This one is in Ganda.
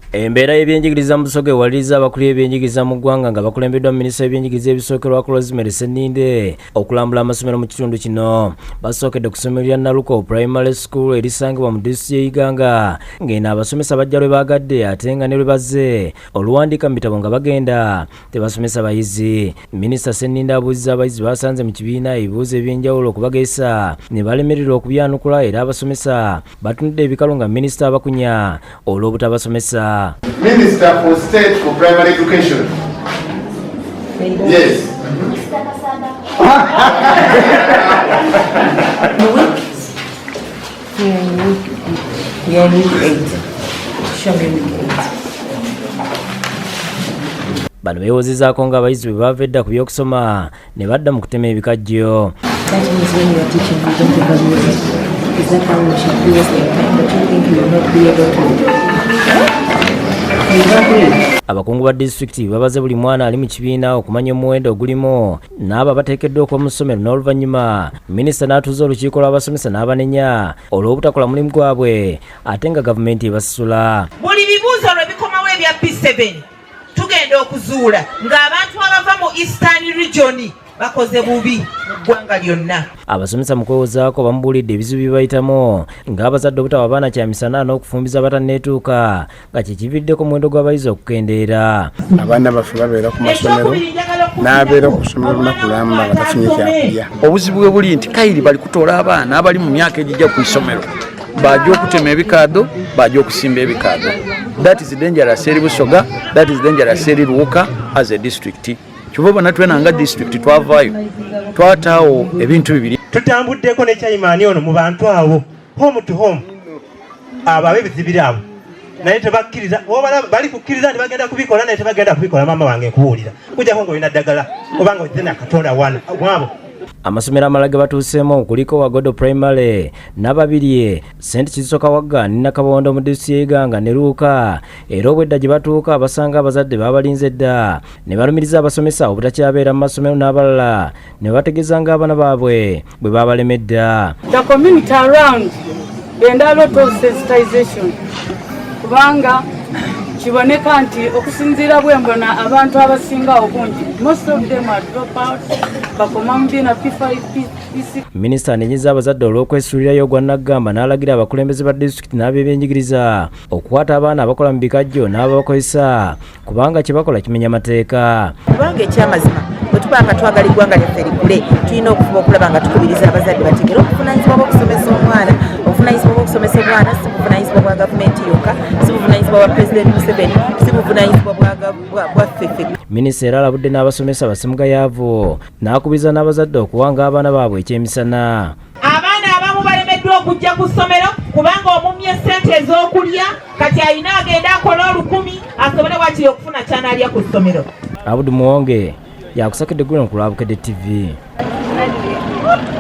Embeera y'ebyenjigiriza mu Busoga ewaliriza abakulira ebyenjigiriza mu ggwanga nga bakulembeddwa minisita w'ebyenjigiriza ebisookerwako Rosemary Sseninde okulambula amasomero mu kitundu kino. Basookedde ku ssomero lya Naluko Primary School erisangibwa mu disitulikiti y'e Iganga, ng'eno abasomesa bajja lwe baagadde ate nga ne lwe bazze oluwandiika mu bitabo nga bagenda tebasomesa bayizi. Minisita Sseninde abuuzizza abayizi basanze mu kibiina ebibuuzo eby'enjawulo okubageesa ne balemererwa okubyanukula, era abasomesa batunudde ebikalu nga minisita abakunya olw'obutabasomesa. Minister for State for Primary Education. Yes. Mr. Kasanda. Week? We are in week 8. We are in week 8. Show me week 8. Bano beewozezaako ng'abayizi bwe baava edda ku by'okusoma ne badda mu kutema ebikajjo. That means when you are teaching, you don't evaluate. Is that how we should be wasting time? But you think you will not be able to? You don't read. Abakungu ba disitulikiti babaze buli mwana ali mu kibiina okumanya omuwendo ogulimu n'abo abateekeddwa okuba mu ssomero, n'oluvannyuma minisita n'atuuza olukiiko lw'abasomesa n'abanenya olw'obutakola mulimu gwabwe ate nga gavumenti ebasasula. Buli bibuuzo lwe bikomawo ebya P7, tugenda okuzuula ng'abantu abava mu Eastern Region bakoze bubi mu ggwanga lyonna. Abasomesa mu kwewozaako bamubuulidde ebizibu bye bayitamu, ng'abazadde obutawa abaana kyamisana n'okufumbiza abatanneetuuka, nga kye kiviiriddeko omuwendo gw'abayizi okukendeera. Abaana baffe babeera ku masomero, n'abeera ku ssomero olunaku lwamba nga tafunye kyakulya. Obuzibu bwe buli nti kayiri bali kutoola abaana abali mu myaka egijja ku isomero, bajja okutema ebikaado, bajja okusimba ebikaado. That is dangerous eri Busoga, that is dangerous eri Luuka as a district. Kyova bona twena nga district twavaayo twataawo ebintu bibiri. Tutambuddeko ne chairman ono mu bantu abo, home to home, abo ab'ebizibiri abo, naye tebakkiriza. Obalaba bali kukkiriza nti bagenda kubikola, naye tebagenda kubikola. Maama wange, nkubuulira, kujjako ng'olina ddagala obanga ozze nakatonda wana mwabo. Amasomero amalala ge batuuseemu kuliko Wagodo Primary, Nababirye, St Kizito Kawagga ne Nakabondo mu disitulikiti y'e Iganga ne Luuka. Era obwedda gye batuuka basanga abazadde babalinze dda ne balumiriza abasomesa obutakyabeera mu masomero n'abalala ne bategeeza ng'abaana baabwe bwe babalemedda. The community around benda a lot of sensitization, kubanga kiboneka nti okusinziira bwe mbona abantu abasinga obungi, most of them are dropouts, bakoma mu byina P5, P6. Minisita anenyeza abazadde olw'okwesuulirayo ogwa naggamba n'alagira abakulembeze ba disitulikiti n'ab'ebyenjigiriza okukwata abaana abakola mu bikajjo n'ababakozesa, kubanga kye bakola kimenya mateeka. Kubanga ekyamazima, bwe tuba nga twagala eggwanga lyaffe likule, tulina okufuba okulaba nga tukubiriza abazadde bategere obuvunanyizibwa bw'okusomesa omwana. Obuvunanyizibwa bw'okusomesa omwana si buvunanyizibwa bwa gavumenti yokka, si buvunanyizibwa bwa Pulezidenti Museveni, si buvunanyizibwa bwaffe ffe. Minisita era alabudde n'abasomesa basimugayaavu n'akubiriza n'abazadde okuwanga abaana baabwe ekyemisana. Abaana abamu balemeddwa okujja ku ssomero kubanga omumye ssente ez'okulya, kati alina agenda akole 1000 asobole wakiri okufuna kyanaalya ku ssomero. Abudu Muwonge yakusakedde guno ku lwa Bukedde TV.